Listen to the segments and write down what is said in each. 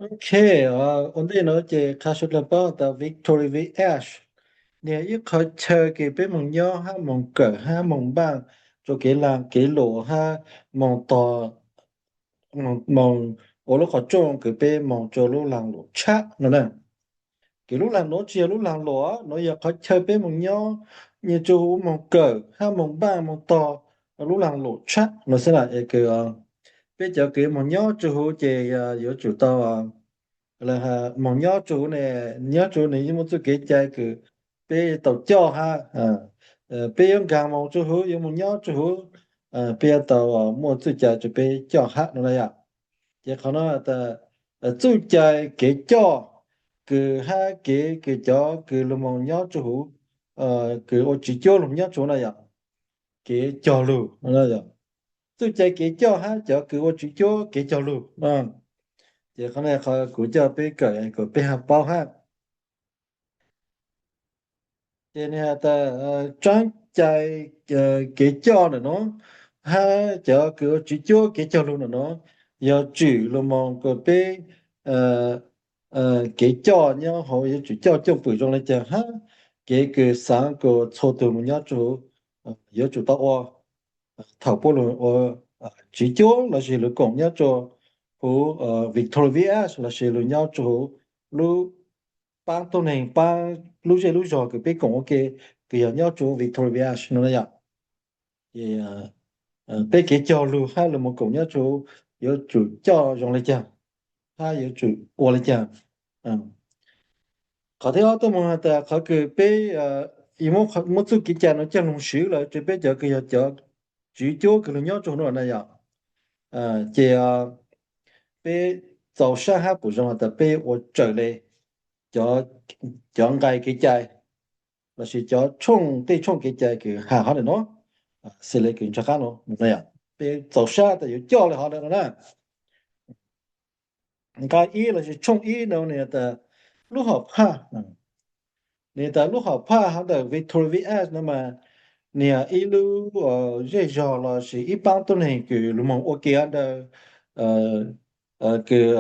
Ok, ua ntej no ces qha suav dlawg paub tas Victoria Village niag ib qhov chaw kws peb moog nyob hab moog kawm hab moog npaaj rua kev laag kev luam hab moog tog, moog ua lub qhov rooj kws peb moog rua lub laag luam tshab no na. Kws lub laag nuav tsi yog lub laag luam, nuav yog qhov chaw peb moog nyob, nyob rua huv moog kawm hab moog npaaj moog tog lub laag luam tshab no xwb na. Es kws peb cov kws moog nyob rua huv ces yuav tsum tau moog nyob rua huv ne, nyob rua huv ne yeej muaj txuj kev cai kws peb tau coj hab, peb yuav nkaag moog rua huv yuav moog nyob rua huv, peb yuav tau muaj txuj cai rua peb coj hab no na yom. Ces qhov no tas txuj cai kev coj kws hab kev kws cov kws lug moog nyob rua huv, kws ua tswv cuab lug nyob rua huv na yom, kev cog lug, txuj cai kev coj hab cov kws ua tswv cuab kev cog lug. Ces qhov no qhov kuv coj peb kawm kuas peb ho paub hab. Ces nwg has tas tsaab cai kev coj ntawm nuav hab cov kws ua tswv cuab kev cog lug ntawm nuav yog tswm lug moog kuas peb kev coj nyob huv yuav tsum coj cwj pwm zoo le caag hab kev kws xaav kuas txhua tug moog nyob rua huv yuav tsum tau ua thaum puab lug ua tswv cuab lossis lug koom nyob rua huv Victoria Village lossis lug nyob rua huv lub paab tuab neeg paab lub zej lub zog kws peb koom ua ke kws yog nyob rua huv Victoria Village no na yom. Ces peb kev cog lug hab lug moog koom nyob rua huv yuav tsum coj zoo le caag hab yuav tsum ua le caag. Qhov thib ob tuaj moog has tas qhov kws peb muab txuj kev cai no coj lug swv lawm rua peb cov kws yog cov tswv cuab kws lug nyob rua huv nuav na yom. Ces peb txaus sab hab puas zoo has tas peb ua raws le cov nqai kev cai lossis cov tshooj, tej tshooj kev cai kws has hov ntawm nuav, xws le kws ntsag qab no, peb txaus sab tas yuav coj le hov ntawd no na. Nqai ib lossis tshooj ib no nwg tas lub hom phaj, nwg tas lub hom phaj hov ntawm Victoria Village no mas nwg yog ib lub zej zog lossis ib paab tuab neeg kws lug moog ua ke hov ntawd, kws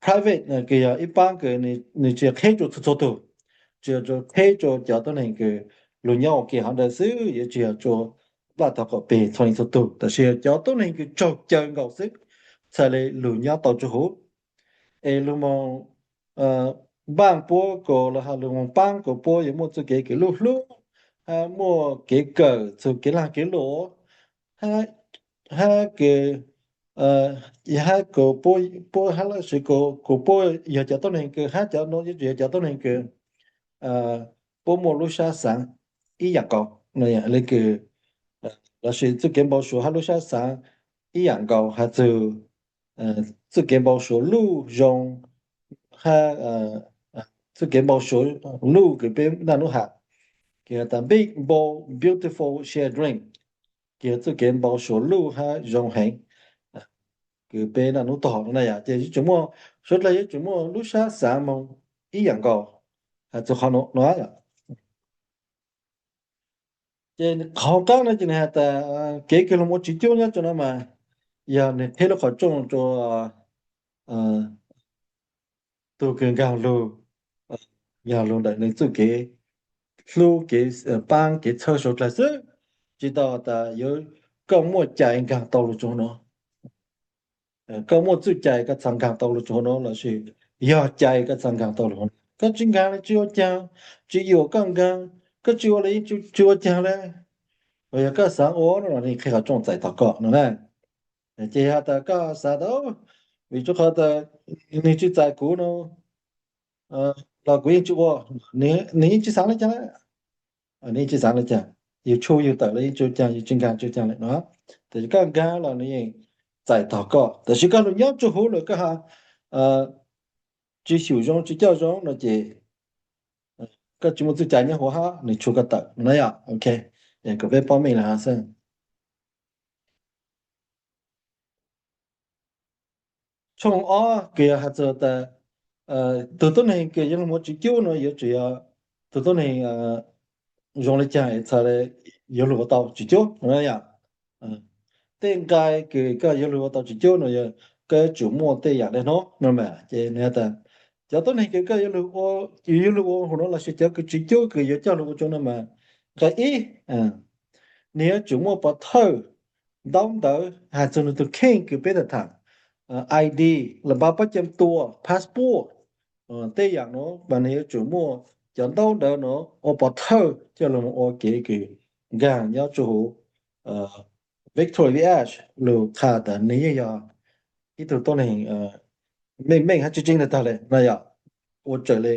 private, kws yog ib paab kws nwg tsi qheb rua txhua txhua tug, tsi yog rua qheb rua cov tuab neeg kws lug nyob ua ke hov ntawd xwb, yuav tsi yog rua nplaj tog qaum peg txhua leej txhua tug, tab sis yog cov tuab neeg kws raug caw nkaus xwb txhaj le lug nyob tau rua huv. Es lug moog npaaj puab kuas los has lug moog paab kuas puab yuav muaj txuj kev kws lub hlub, hab muaj kev kawm txug kev laag kev luam, hab kws, hab kuas puab hab lossis kuas puab yog cov tuab neeg kws hab cov nuav yuav tsum yog cov tuab neeg kws puab muaj lub sab xaav ib yaam nkaus le kws, lossis txuj kev npau suav hab lub sab xaav ib yaam nkaus has txug txuj kev npau suav luj zoo hab txuj kev npau suav luj kws peb naj nub has, kws has tas big, bold, beautiful, share, dream, kws yog txuj kev npau suav luj hab zoo heev kws peb naj nub tog no na yom. Ces yuav tsum muaj, suav dlawg yuav tsum muaj lub sab xaav moog ib yaam nkaus has txug qhov nuav no yom. Ces qhov qaab no ces nwg has tas kev kws lug ua tswv cuab nyob rua no mas yog nwg qheb lub qhov rooj rua tug kws nkaag lug, nkaag lug ntawm nwg txuj kev hlub kev paab kev txhawb suav dlawg xwb, tsi tau tas yuav koj muaj cai nkaag tau lug rua nuav. Koj muaj txuj cai koj txhaj nkaag tau lug rua nuav lossis yog cai koj txhaj nkaag tau lug. Koj tsi nkaag le tsi ua caag, tsi yuam koj nkaag, koj tsi ua le yeej tsi ua caag le. Yog koj xaav ua no los nwg qheb qhov rooj txais tog koj no na. Ces has tas koj xaav tas vim rua qhov tas nwg tsi txais kuv no los kuv yeej tsi ua, nwg yeej tsi xaav le caag le. Nwg yeej tsi xaav le caag, yug tshuj yug tawm los yeej tsi ua caag, yug tsi nkaag tsi ua caag le no. Tab sis koj nkaag los nwg yeej txais tog koj, tab sis koj lug nyob rua huv lawm koj ha tsi xyum zoo tsi coj zoo no ces koj tsi muaj txuj cai nyob huv hab nwg tshuj koj tawm no yom. Ok, kuas peb paub meej le hov xwb. Tshooj ob kws yog has txug tas tug tuab neeg kws yuav lug muaj tswv cub no yuav tsum yog tug tuab neeg zoo le caag es txhaj le yuav lug ua tau tswv cub no yom. Tej nqai kws koj yuav lug ua tau tswv cub no yog koj yuav tsum muaj tej yam li no no mas. Ces nws tas cov tuab neeg kws koj yuav lug ua, yuav lug ua hauv no lossis cov kws tsis cub kws yuav coj lug ua tso no mas, nqai ib, nws yuav tsum muaj pov thawj, ntaub ntawv has txug nws tus kheej kws peb tham tham, I D, lawv npaj pab cam tua, passport, tej yam no mas nws yuav tsum muaj cov ntaub ntawv no ua pov thawj coj lug ua kev kws nkaag nyob rua huv Victoria Village lug qha tas nws yeej yog ib tug tuab neeg meej meej hab tseeb tseeb tag tag le no yom, ua raws le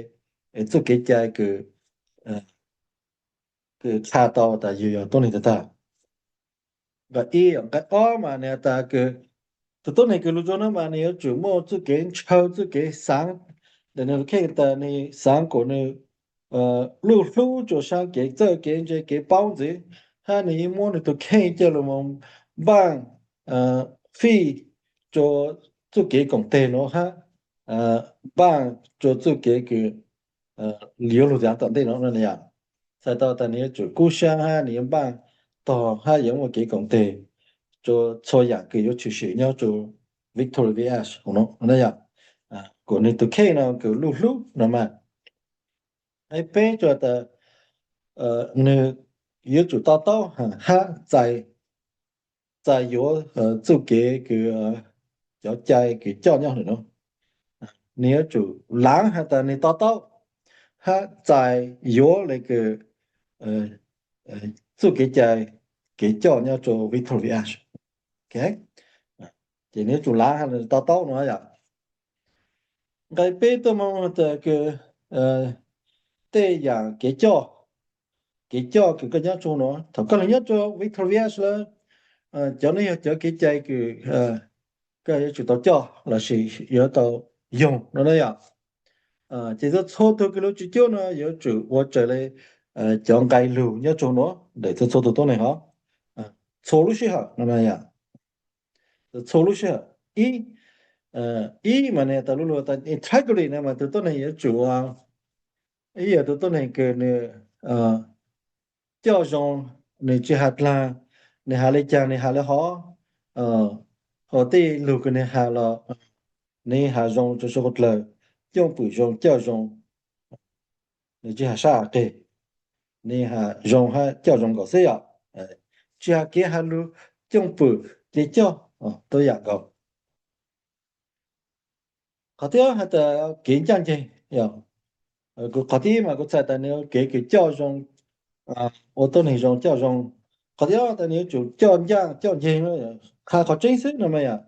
txuj kev cai kws qha tau tas yus yog tuab neeg tag tag. Nqai ib, nqai ob mas nws has tas kws tus tuab neeg kws lug tso no mas nws yuav tsum muaj txuj kev ntshaw txuj kev xaav, ntawm nws kheej tas nws xaav kuas nws luj hlub rua sab kev txawj kev ntse kev paub ntxiv, hab nws yeej muab nws tus kheej coj lug moog npaaj fij rua txuj kev koom teg no hab npaaj rua txuj kev kws yuav lug txaav tom ntej no no yom. Txhais tau tas nws yuav tsum kub sab hab nws yuav npaaj tog hab yuav muaj kev koom teg rua txhua yam kws yuav tshwm sim nyob rua Victoria Village no yom, kuas nws tus kheej no kws luj hlub no mas. Nqai peb tas nws yuav tsum to taub hab txais yuav txuj kev kws cov cai kws coj nyob ntawm no. Nws yuav tsum laav has tas nws to taub hab txais yuav le kws txuj kev cai kev coj nyob rua Victoria Village. Ces nws yuav tsum laav has to taub no yom. Nqai peb tuaj moog tas kws tej yam kev coj, kev coj kws koj nyob rua no, thaum koj lug nyob rua Victoria Village lawm, cov no yog cov kev cai kws koj yuav tsum tau coj lossis yuav tau yoog no na yom. Ces txhua txhua tug kws lug tsis cub no yuav tsum ua raws le cov nqai lug nyob rua no ntawm txhua txhua tug tuab neeg hov, txhua lub sij hawm no yom. Txhua lub sij hawm, ib, ib mas nws tas lu lug tas entirely no mas tug tuab neeg yuav tsum ua, ib yog tug tuab neeg kws nws coj zoo, nws tsis has dlaag, nws has le caag nws has le hov, hos tej lug kws nws has los nws has zoo rua suav dlawg, cwj pwm zoo coj zoo, nws tsis has sab has qig, nws has zoo hab coj zoo nkaus xwb yom. Tsis has kev has lug, cwj pwm, kev coj, tuab yaam nkaus. Qhov thib ob has tas kev ncaj nceeg. Kuv qhov thib ib mas kuv txhais tas nws kev kws coj zoo, ua tuab neeg zoo coj zoo. Qhov thib ob tas nws yuav tsum coj ncaj coj nceeg, qha qhov tseeb xwb no mas yom.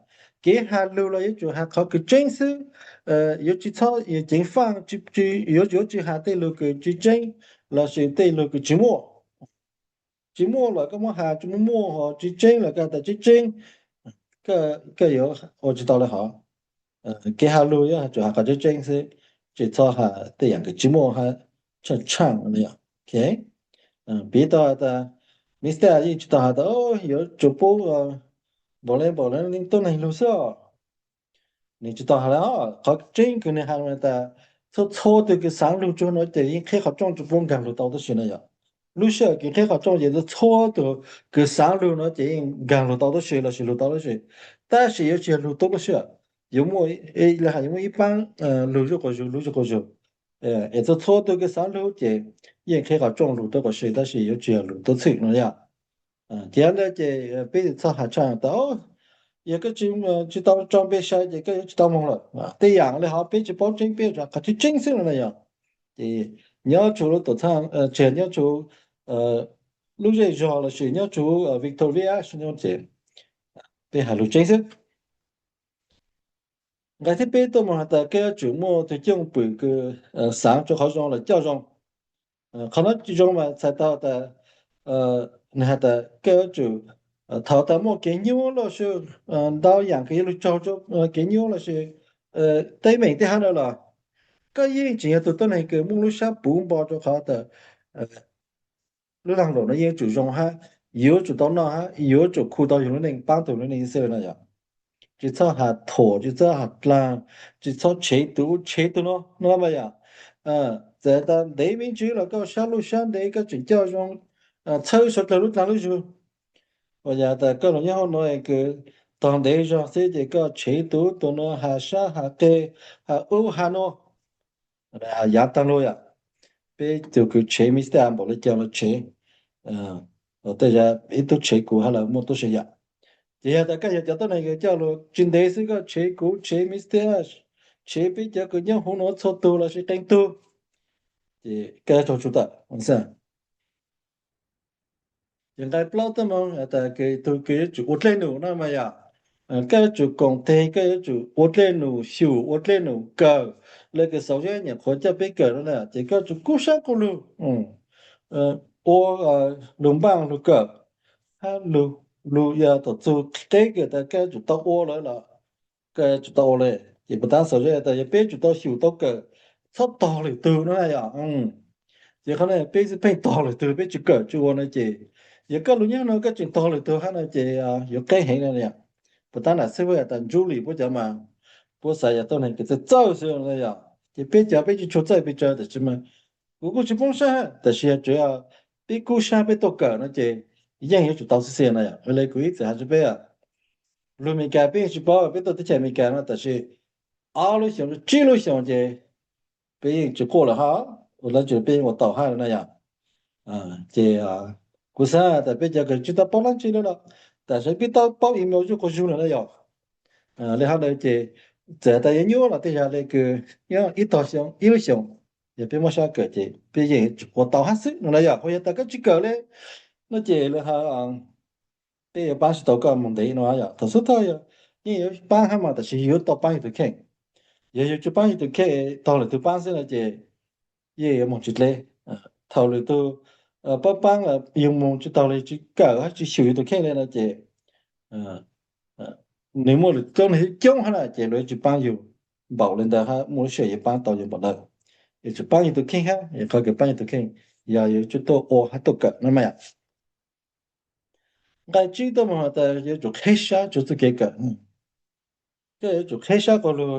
Kev has lug los yuav tsum has qhov kws tseeb xwb, yuav tsis txhob ceev faaj, yuav tsum tsis has tej lug kws tsis tseeb lossis tej lug kws tsis muaj. Tsis muaj los koj muab has tsis muaj, muaj hos tsis tseeb los koj has tas tseeb tseeb, koj yuav ua tsis tau le hov. Kev has lug yuav tsum has qhov tseeb tseeb xwb, tsis txhob has tej yaam kws tsis muaj hab tshaaj tshaaj. Piv tau has tas, Mister yeej tsis tau has tas yuav tsum pub npaum le npaum le tuab neeg lug xwb os. Nws tsis tau has le, qhov tseeb kws nws has tas txhua txhua tug kws xaav lug tso no ces yeej qhib qhov rooj tsis pub nkaag lug tau tab sis no yom. Lub sij hawm kws qhib qhov rooj ces txhua tug kws xaav lug no ces yeej nkaag lug tau tab sis lossis lug tau tab sis, tab sis yuav tsis yog lug tub lub sij hawm, yuav muaj, yuav muaj ib paab lug zuj quas zug lug zuj quas zug. Es txhua txhua tug kws xaav lug ces yeej qhib qhov rooj lug tub quas zug tab sis yuav tsis yog lug tub txhwm no yom. Ces ntawd ces peb tsis txhob has tshaaj tas yog koj tsis tau tso npe sai ces koj yuav tsis tau moog lawm. Tej yaam le hov peb tsis paub tseeb, peb has qhov tseeb tseeb xwb no na yom. Ces nyob rua lub tuam txhab, tsis nyob rua lub zej zog lossis nyob rua Victoria Village no ces peb has lug tseeb xwb. Nqai thib peb tuaj moog has tas koj yuav tsum muaj tug cwj pwm kws xaav rua qhov zoo los coj zoo. Qhov no zoo mas txhais tau tas, nws has tas koj yuav tsum, thaum tas muaj kev nyuaj lossis ntau yaam kws yuav lug raug kev nyuaj lossis teeb meem tej hab ntawd los koj yeej tseem yog tug tuab neeg kws muaj lub sab puv npo rua qhov tas lub laag laum no yeej yuav tsum zoo hab yuav tsum tau noj hab yuav tsum khu tau yug lub neej paab tug lub neej xwb no yom. Tsis txhob has thuam, tsis txhob has dlaag, tsis txhob tshev tug ub tshev tug no no mas yom. Txawm tas ntev me ntsis los koj sab luj sab ntev koj tseem coj zoo, txhawb suav dlawg lub dlaag lub zug. Ua yog tas koj lug nyob hauv no kws Tog ntev zog xwb ces koj tshev tus ub tus no, has sab has qe, has ub has no, yav tag lug yom. Peb tus kws tshev mistake npaum li cas los tshev, tej zaum ib tug tshev kuv hab lawv muaj tub se yam. Ces yog tas koj yog cov tuab neeg kws coj lug tsis ntev xwb, koj tshev kuv, tshev mistake, tshev peb cov kws nyob huv nuav txhua tug lossis qee tug, ces koj yuav raug tsuj tawm. Ces nqai plaub tuab moog tas kws tug kws yuav tsum ua dlej num no mas yom, koj yuav tsum koom teg, koj yuav tsum ua dlej num xyum, ua dlej num kawm, le kws xaus zeb nyam qhuav coj peb kawm no na, ces koj yuav tsum kub sab quas lug, ua lug npaaj lug kawm, hab lug, lug yog thaum txug qeb kws tas koj yuav tsum tau ua lawm los koj yuav tsum tau ua le. Ces puas tab xaus zeb tas yog peb tsum tau xyum tau kawm, txhob tog lwm tug no na yom. Ces qhov no peb xwb pheej tog lwm tug, peb tsis kawm tsis ua no ces, yog koj lug nyob no koj tseem tog lwm tug hab no ces yuav qeb heev no yom. Puas tab nam xwb tas Ntsujlim puab cov mas, puab xav yog tuab neeg kws txawj txawj xwb no yom. Ces peb cov peb tsis tshua txawj pes tsawg tab sis mas kuv kuj tsis poob sab, tab sis yog tsuav peb kub sab peb tuaj kawm no ces yeej yuav tsum tau xwb xwb no yom. Le kuv ib txwm has rua peb, lug Amelikas peb yeej tsis paub, peb tuaj teb chaws Amelikas no tab sis ob lub xyoos tsib lub xyoos ces peb yeej tsis quaj lawm hab, ua dlaab tsi peb yeej ua tau hab no yom. Ces kuv xav tas peb cov kws tsis tau paub dlaab tsi le los, tab sis peb tau paub email zuj quas zug lawm no yom. Le hab ntawd ces txawm tas yuav nyuaj los tej zag le kws nyob ib tog xyoo ib lub xyoos, yog peb muab sab kawm ces peb yeej yuav tsum ua tau hab xwb no na yom. Ho yog tas koj tsis kawm le no ces le hab peb yuav paab tsis tau koj moog ntev no yom. Thaum xub thawj yog yeej yuav paab hab mas tab sis yuav tau paab yug tus kheej. Yog yug tsis paab yug tus kheej, tog lwm tug paab xwb no ces yeej yuav moog tsis dleb. Thaum lwm tug paab paab los yug moog tsis taug le, tsis kawm hab tsis xyum yug tus kheej le no ces nws muaj lwm tug coob hab na ces luag tsis paab yug npaum le ntawd hab muaj lub sij hawm yuav paab tau yug npaum ntawd. Yuav tsum paab yug tus kheej hab, qhov kws paab yug tus kheej yog yuav tsum tuaj ua hab tuaj kawm no mas yom. Nqai tsib tuaj moog tas yuav tsum qheb sab rua txuj kev kawm. Koj yuav tsum qheb sab quas lug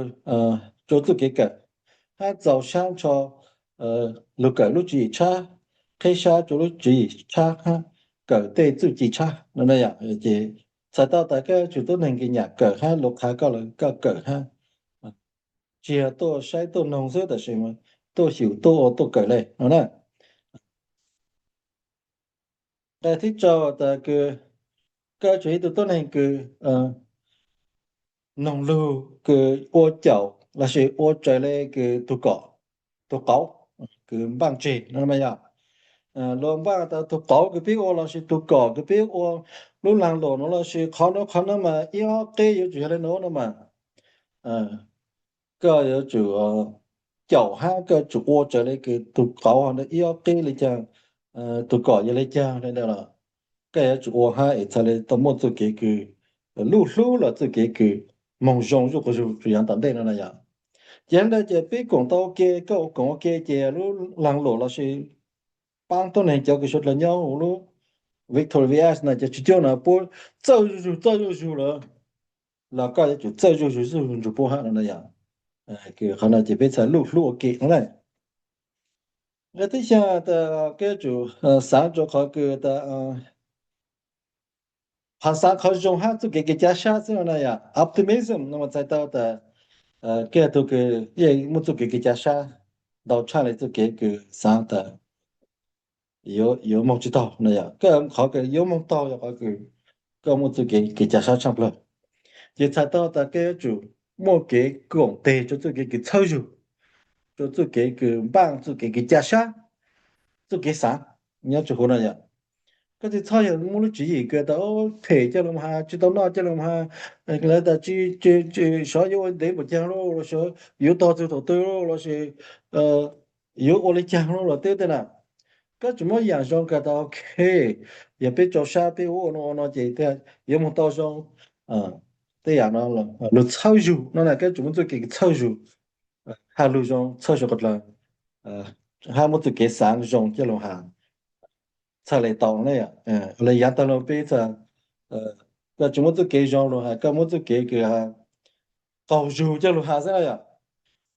rua txuj kev kawm, hab txaus sab nrho lug kawm lub tswv yim tshab, qheb sab rua lub tswv yim tshab hab kawm tej txuj ci tshab no na yom. Ces txhais tau tas koj yuav tsum tuab neeg kws nyam kawm hab lug qha koj lawm koj kawm hab, tsis yog tuaj saib tuaj noog xwb tab sis tuaj xyum tuaj ua tuaj kawm le no na. Nqai thib rau tas kws koj yuav tsum ib tug tuab neeg kws noog lug, kws ua caum lossis ua raws le kws tug kom, tug qauv kws npaaj tseg no mas yog. Luag npaaj tas tug qauv kws peb ua lossis tug kom kws peb ua, lub laag lum no lossis qhov nuav qhov nuav mas ib ob qeb yuav tsum yog le nuav no mas koj yuav tsum caum hab koj yuav tsum ua raws le kws tug qauv ib ob qeb le caag, tug kom yog le caag le ntawd los koj yuav tsum ua hab es txhad le tau muaj txuj kev kws luj hlub los txuj kev kws moog zoo zuj quas zug rua yaav tom ntej no na yom. Ces ntawd ces peb koom tau ua ke, koj ua koom ua ke ces lub laag lum lossis paab tuab neeg cov kws suav dlawg nyob huv lub Victoria V S na ces tsis cuab no puab txawj zuj zug txawj zuj zug lawm, los koj yuav tsum txawj zuj zug zuj zug nrug puab hab no na yom. Qhov no ces peb txhad luj hlub ua ke no na. Nqai thib xyaa tas koj yuav tsum xaav rua qhov kws tas qhov xaav qhov zoo hab txuj kev kws ca sab xwb no na yom. Optimism no mas txhais tau tas koj yog tug kws yeej muaj txuj kev kws ca sab ntau tshaj le txuj kev kws xaav tas yuav moog tsis taug no yom. Koj qhov kws yuav moog taug yog qhov kws koj muaj txuj kev kws ca sab tshaaj plawg. Ces txhais tau tas koj yuav tsum muaj kev koom teg rua txuj kev kws txhawb zug, rua txuj kev kws npaaj, txuj kev kws ca sab, txuj kev xaav nyob rua huv no yom. Koj tsis txhob yog muaj lub tswv yim kws tas phem coj lug has, tsis tau noj coj lug has, lawv tas tsis, sov yuav ua ntev npaum caag lug los yuav tog txug thaum twg lug lossis yuav ua le caag lug los twb tej na. Koj tsum muab yaam zoo kag tas ok, yog peb rau sab peb ua ua no ua no ces yuav moog tau zoo. Tej yaam no lug txhawb zug no na, koj tsum muaj txuj kev txhawb zug, has lug zoo txhawb zug qhov dlawg, hab muaj txuj kev xaav zoo coj lug has txhad le tau no na. Le yaav taag lug peb txhad, koj tsum muaj txuj kev zoo lug has, koj muaj txuj kev kws has qaug zug coj lug has xwb na yom.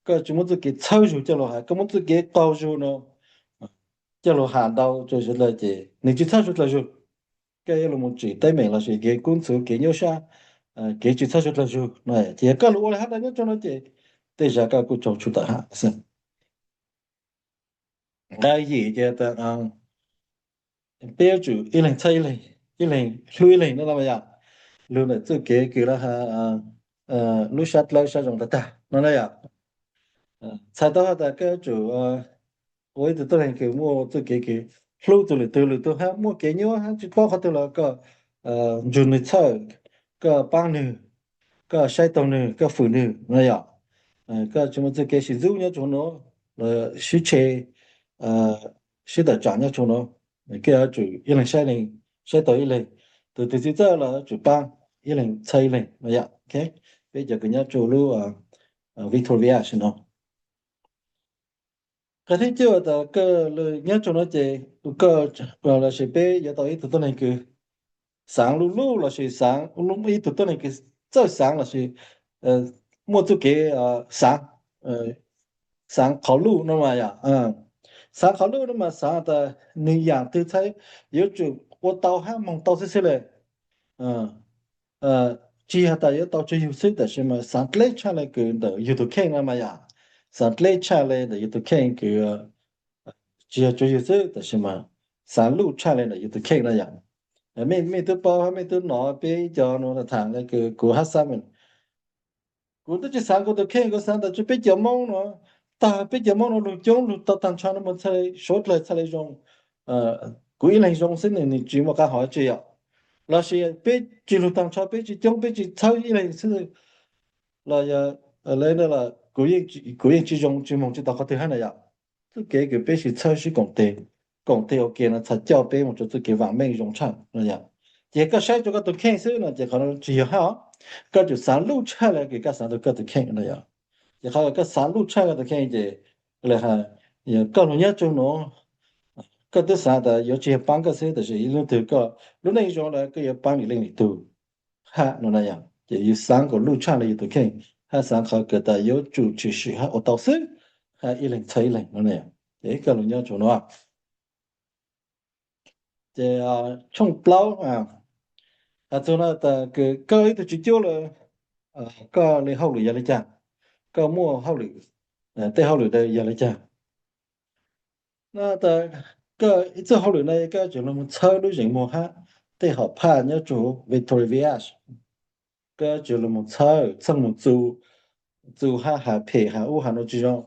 Koj tsum muaj txuj kev txhawb zug coj lug has, koj muaj txuj kev qaug zug no coj lug has ntau rua suav dlawg ces nwg tsis txhawb suav dlawg zug. Koj yuav lug moog tsim teeb meem lossis kev kub ntxhuv kev nyuaj sab kev tsis txhob suav dlawg zug no. Ces yog koj lug ua li hab rau nyob rua no ces tej zag koj kuj tsaug tshua tawm hab. Nqai yim ces peb yuav tsum ib leeg txhawb ib leeg, ib leeg hlub ib leeg no yom. Lug ntawm txuj kev kws lub sab dlawb sab zoo tag tag no na yom. Txhais tau has tas koj yuav tsum ua ib tug tuab neeg kws muaj txuj kev kws hlub txug lwm tug, lwm tug hab muaj kev nyuaj hab tsis paub qhov twg los koj ntsug nwg txhawj, koj paab nwg, koj saib taug nwg, koj fwm nwg no yom. Koj tsis muaj txuj kev sib ntxub nyob rua huv nuav, sib tshe, sib tawm tsaam nyob rua huv nuav, koj yuav tsum ib leeg saib leeg, saib taug ib leeg. Tug twg txhawj los yuav tsum paab, ib leeg txhawb ib leeg no yom. Peb cov kws nyob rua lub Victoria Village no. Qhov thib cuaj tas koj nyob rua nuav ces koj lossis peb yuav tau ib tug tuab neeg kws xaav luj luj lossis xaav, ib tug tuab neeg kws txawj xaav lossis muaj txuj kev xaav, xaav qhov luj no mas yom. Xaav qhov luj no mas xaav tas nwg yaam twg txhaj yuav tsum ua tau hab moog tau xwb xwb le. Tsis has tas yuav tau tsua yug xwb tab sis mas xaav dleb tshaj le kws ntawm yug tug kheej no mas yom. Xaav dleb tshaj le ntawm yug tug kheej kws tsis yog tsua yug xwb tab sis mas xaav luj tshaj le ntawm yug tug kheej no yom. Mej, mej tub paub hab mej tub nov peb cov nuav thaam le kws kuv hab xaav, kuv twb tsis xaav kuv tug kheej, kuv xaav tas tsua peb cov Moob nuav, tag peb cov Moob nuav lug coob lug tau taag nrho nuav mas txhaj le suav dlawg txhaj le zoo. Kuv ib leeg zoo xwb nwg, nwg tsis muaj qaab hov tsi yom. Lossis peb tsis lug taag nrho, peb tsis coob, peb tsis txhawb ib leeg xwb los yog le, kuv yeej tsis zoo, tsis moog tsis tau qhov twg hab na yom. Txuj kev kws peb sib txhawb sib koom tes, koom tes ua ke no txhaj coj peb moog rua txuj kev vaam meej zoo tshaj no yom. Ces koj saib rua koj tug kheej xwb no ces qhov nuav tsis yog hab. Koj tsum xaav luj tshaj le kws koj xaav rua koj tug kheej no yom. Ces qhov koj xaav luj tshaj koj tug kheej ces koj lug nyob rua nuav, koj twb xaav tas yuav tsis yog paab koj xwb tab sis ib lub tug koj lub neej zoo lawm koj yuav paab ib leej ib tug hab no na yom. Ces yug xaav kom luj tshaj le yug tug kheej hab xaav qhov kws tas yuav tsum tshwm sim hab ua tau xwb, hab ib leeg txhawb ib leeg no na yom. Ces koj lug nyob rua nuav. Ces tshooj plaub has txug no tas kws koj ib tug tswv cuab lawm, koj le hauj lwm yog le caag, koj muaj hauj lwm, tej hauj lwm yog le caag. No tas koj ib txuj hauj lwm no koj yuav tsum lug moog txhawb lub zeem muag hab tej hom phaj nyob rua huv Victoria Village. Koj yuav tsum lug moog txhawb, txhawb moog txu, txu hab has phem has ub has nuav tsis zoo.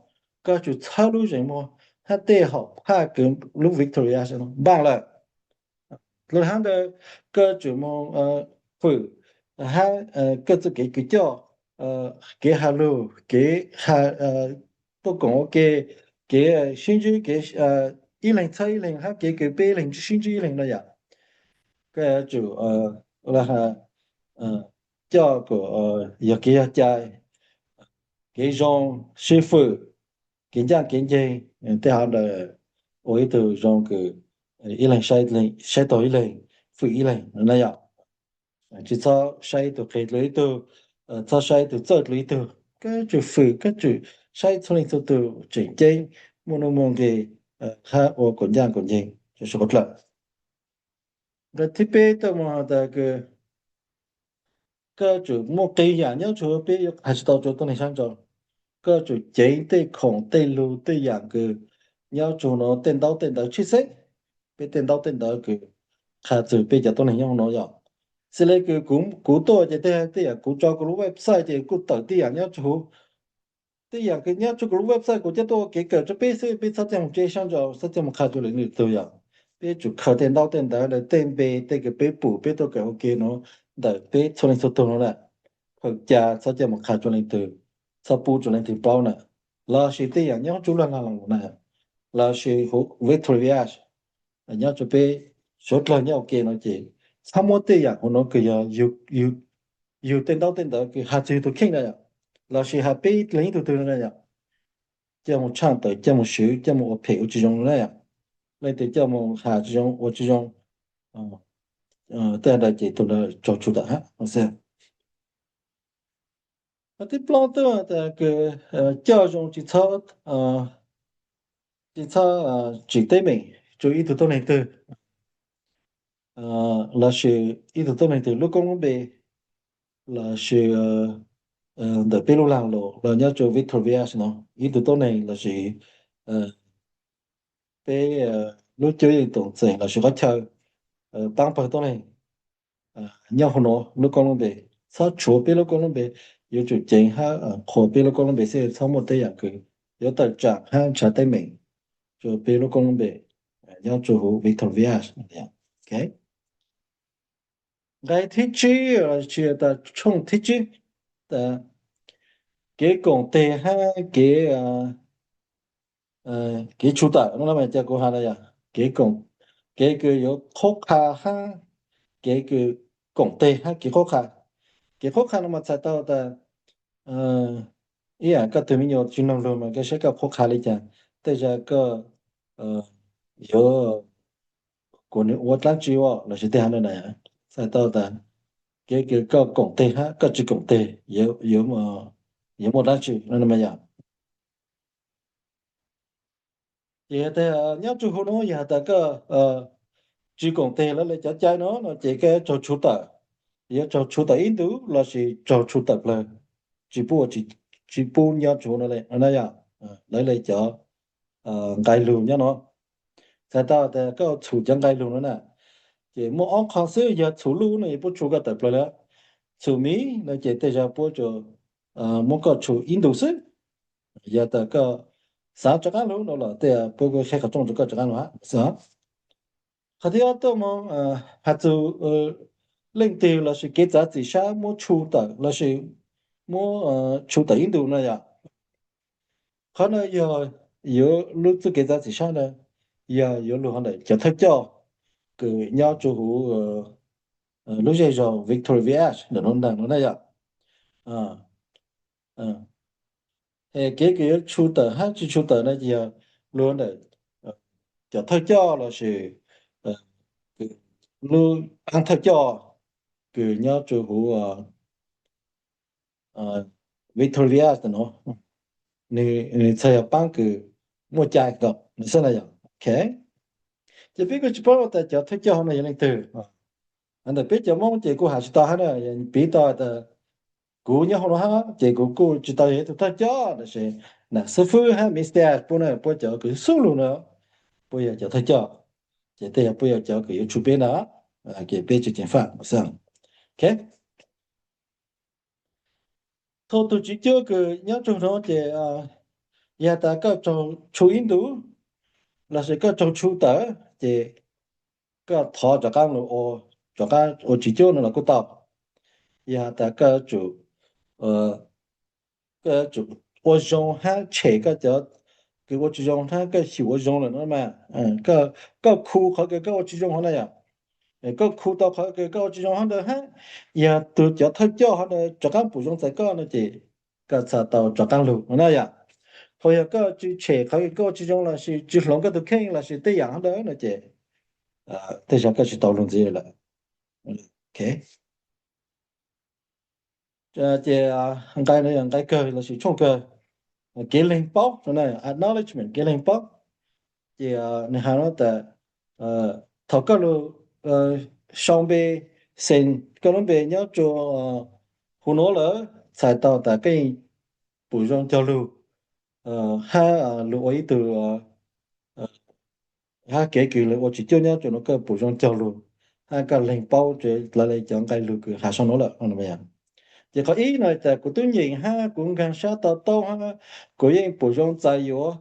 Koj yuav tsum txhawb lub zeem muag hab tej hom phaj kws lub Victoria Village npaaj lawm. Lug hab ntawd koj yuav tsum moog fwm hab koj txuj kev kws coj, kev has lug, kev has tuaj koom ua ke, kev sib ntsib, kev ib leeg txhawb ib leeg hab kev kws peb ib leeg sib ntsib ib leeg no yom. Koj yuav tsum coj kom yog kev yog cai, kev zoo, sib fwm, kev ncaaj kev nceeg, tej hov ntawd ua ib tug zoo kws ib leeg saib taug ib leeg, fwm ib leeg na yom. Tsis txhob saib ib tug qis dlua ib tug, txhob saib ib tug txawj dlua ib tug. Koj yuav tsum fwm, koj yuav tsum saib txhua leej txhua tug tseem ceeb, muaj nuj muaj nqis hab ua kom ncaaj kom nceeg rua sawv dlawg. Nqai thib peb tuaj moog has tas kws koj yuav tsum muaj qee yaam nyob rua huv, peb yuav has tsis tau rua tuab neeg sab nrau. Koj yuav tsum ceev tej khoom tej lug tej yaam kws nyob rua huv nuav, tej ntaub tej ntawv tshwj xeeb. Peb tej ntaub tej ntawv kws qha txug peb cov tuab neeg nyob huv nuav yom. Xws le kws kuv tuaj ces tej, tej yaam kuv tso kuv lub website ces kuj tawm tej yaam nyob rua huv. Tej yaam kws nyob rua kuv lub website kuv coj tuaj ua kev kawm rua peb xwb, peb txhob coj moog tseb sab nrau, txhob coj moog qha rua leej twg yom. Peb yuav tsum khaws tej ntaub tej ntawv ntawd, tej npe tej kws peb pum peb tuaj kawm ua ke nuav ntawm peb txhua leej txhua tug nuav na, khaws ca txhob coj moog qha rua leej twg, txhob pub rua leej twg paub na. Lossis tej yaam nyob rua laj laj loos na, lossis huv Victoria Village nyob rua peb suav dlawg nyob ua ke no ces txhob muab tej yaam huv nuav kws yog yug tej ntaub tej ntawv kws has txug yug tug kheej na yom, lossis has peb leej ib tug twg na yom, coj moog tshaj tawm, coj moog swv, coj moog ua phem ua tsis zoo na yom. Leej twg coj moog has tsis zoo ua tsis zoo, tej ntawd ces tug ntawd raug tshum tawm hab. Qhov thib plaub tuaj tas kws coj zoo tsis txhob, tsis txhob tsim teeb meem rua ib tug tuab neeg twg lossis ib tug tuab neeg twg lub koob lub npe. lossis ntawm peb lub lag luam los nyob rau Victor Village no ib tug tuab neeg lossis peb lub cuab yeej toom txeem lossis qhov chaw paab pawg tuab neeg nyob hauv nuav lub koob lub npe. Txhob tshuav peb lub koob lub npe, yuav tsum ceev hab qhuas peb lub koob lub npe xwb, txhob muaj tej yaam kws yuav tawm tsaam hab nrhav teeb meem rua peb lub koob lub npe nyob rua huv Victor Village. Nqai thib tsib los sis tas tshooj thib tsib, tas kev koom teg hab kev, kev tshu tawm no mas cas kuv has na yog kev koom, kev kws yuav qhuab qha hab kev kws koom teg hab kev qhuab qha. Kev qhuab qha no mas txhais tau tas ib yaam koj tug me nyuam tsi noog lug mas koj saib koj qhuab qha li cas, tej zag koj yuav kuas nwg ua dlaab tsi lossis tej hab na, txhais tau tas kev kws koj koom teg hab koj tsi koom teg yuav muaj dlaab tsi no mas yog. Ces tas nyob rua huv nuav yog tas koj tsi koom teg lawv le cov cai no no ces koj yuav raug tshu tawm, yuav raug tshu tawm ib ntus lossis raug tshu tawm plawg, tsi pub, tsi pub nyob rua huv no le no na yog. Lawv le cov nqai lug nyob no, txhais tau tas koj txhum cov nqai lug no na, ces muaj ob qho xwb, yog txhum luj no yuav pub tshu koj tawm plawg lawm, txhum miv no ces tej zag puab tsuas muab koj tshu ib ntus xwb. Yog tas koj xaav rov qaab lug no los tej puab kuj qheb qhov rooj rua koj rov qaab lug hab xwb. Qhov thib ob tuaj moog has txug leej twg lossis kev txav txim sab muab tshu tawm lossis muab tshu tawm ib ntus no yog, qhov no yog yuav lub txuj kev txav txim sab na yog yuav lug hov ntawm cov thawj coj kws nyob rua huv lub zej zog Victoria Village ntawm no ntag no na yog. Kev kws yuav tshu tawm hab tsi tshu tawm na ces yog lug ntawm cov thawj coj lossis lub paab thawj coj kws nyob rua huv Victoria Village no, nwg txhad yog paab kws muaj cai nkaus no xwb na yog. Ok, ces peb kuj tsi paub tas cov thawj coj no yog leej twg. Ntawm peb cov Moob ces kuj has tsi tau hab na, piv tau tas kuv nyob huv no hab ces kuv kuj tsi tau yog ib tug thawj coj, tab sis nam xib fwb hab mister puab na, puab cov kws xub lug na puab yog cov thawj coj, ces tej yog puab yog cov kws yuav tshu peb na, ces peb tsi ceev faj xwb. Ok, txhua tug tswv cuab kws nyob rua huv no ces yog tas koj raug tshu ib ntus lossis koj raug tshu tawm ces koj thov rov qaab lug, rov qaab ua tswv cuab no los kuj tau. Yog tas koj yuav tsum ua zoo hab tshem koj cov kws ua tsi zoo hab koj xyum ua zoo lawm no mas, koj khu qhov kws koj ua tsi zoo hov na yog, koj khu tau qhov kws koj ua tsi zoo hov ntawd hab yog tug cov thawj coj hov ntawd rov qaab pum zoo txais koj no ces koj txhad tau rov qaab lug no na yog. Ho yog koj tsi tshem qhov kws koj ua tsi zoo lossis tsi hloov koj tug kheej lossis tej yaam hov ntawd no ces tej zag koj tsi tau lug ntxiv lawm. Ok, ces nqai no yog nqai kawg lossis tshooj kawg, kev leeg paub no, acknowledgement, kev leeg paub. Ces nwg has no tas thaum koj lug sau npe, xeem koj lub npe nyob rua huv nuav lawm txhais tau tas koj yeej pum zoo cog lug hab lug ua ib tug, hab kev kws lug ua tswv cuab nyob rua nuav koj pum zoo cog lug hab koj leeg paub lawv le cov nqai lug kws has sau nuav lawm. Ces qhov ib no tas kuv tub nyeem hab kuv nkaag sab to taub hab kuv yeej pum zoo txais yuav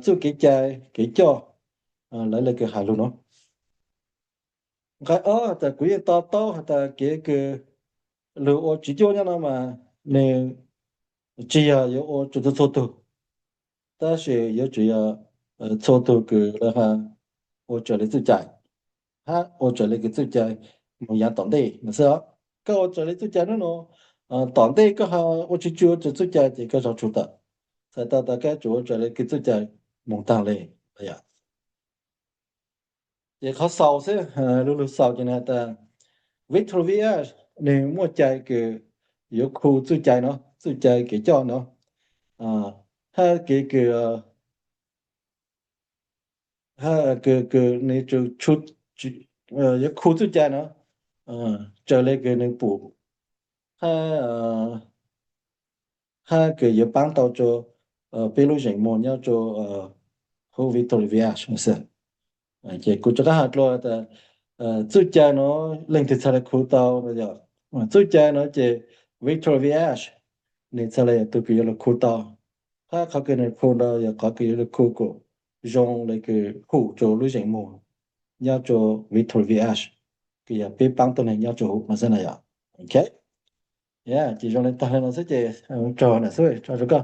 txuj kev cai kev coj lawv le kws has lug nuav. Nqai ob tas kuv yeej to taub has tas kev kws lug ua tswv cuab nyob no mas nwg tsi yog yuav ua rua txhua tug, tab sis yuav tsum yog txhua tug kws lawv has ua raws le txuj cai hab ua raws le kws txuj cai moog yaav tom ntej no xwb. Koj ua raws le txuj cai nub nuav, tom ntej koj ho ua tsi tsi ua raws txuj cai ces koj raug tshu tawm. Txhais tau tas koj yuav tsum ua raws le kws txuj cai moog taag le yom. Ces qhov xaus xwb, lu lug xaus ces nwg has tas Victor Village nwg muaj cai kws yuav khu txuj cai no, txuj cai kev coj no, hab kev kws, kws nwg yuav khu txuj cai no raws le kws nwg pum hab, hab kws yuav paab tau rua peb lub zeem muag nyob rua huv Victoria Village no xwb. Ces kuv rov qab has dlua tas txuj cai nuav leej twg txhaj le khu tau no yog, txuj cai nuav ces Victoria Village nwg txhaj le yog tug kws yuav lug khu tau, hab qhov kws nwg khu ntawd yog qhov kws yuav lug khu kuas zoo le kws hum rua lub zeem muag nyob rua Victoria Village, kws yog peb paab tuab neeg nyob rua huv no xwb na yog. Ok, ces zoo le taag le no xwb ces raug na xwb, tso rua koj.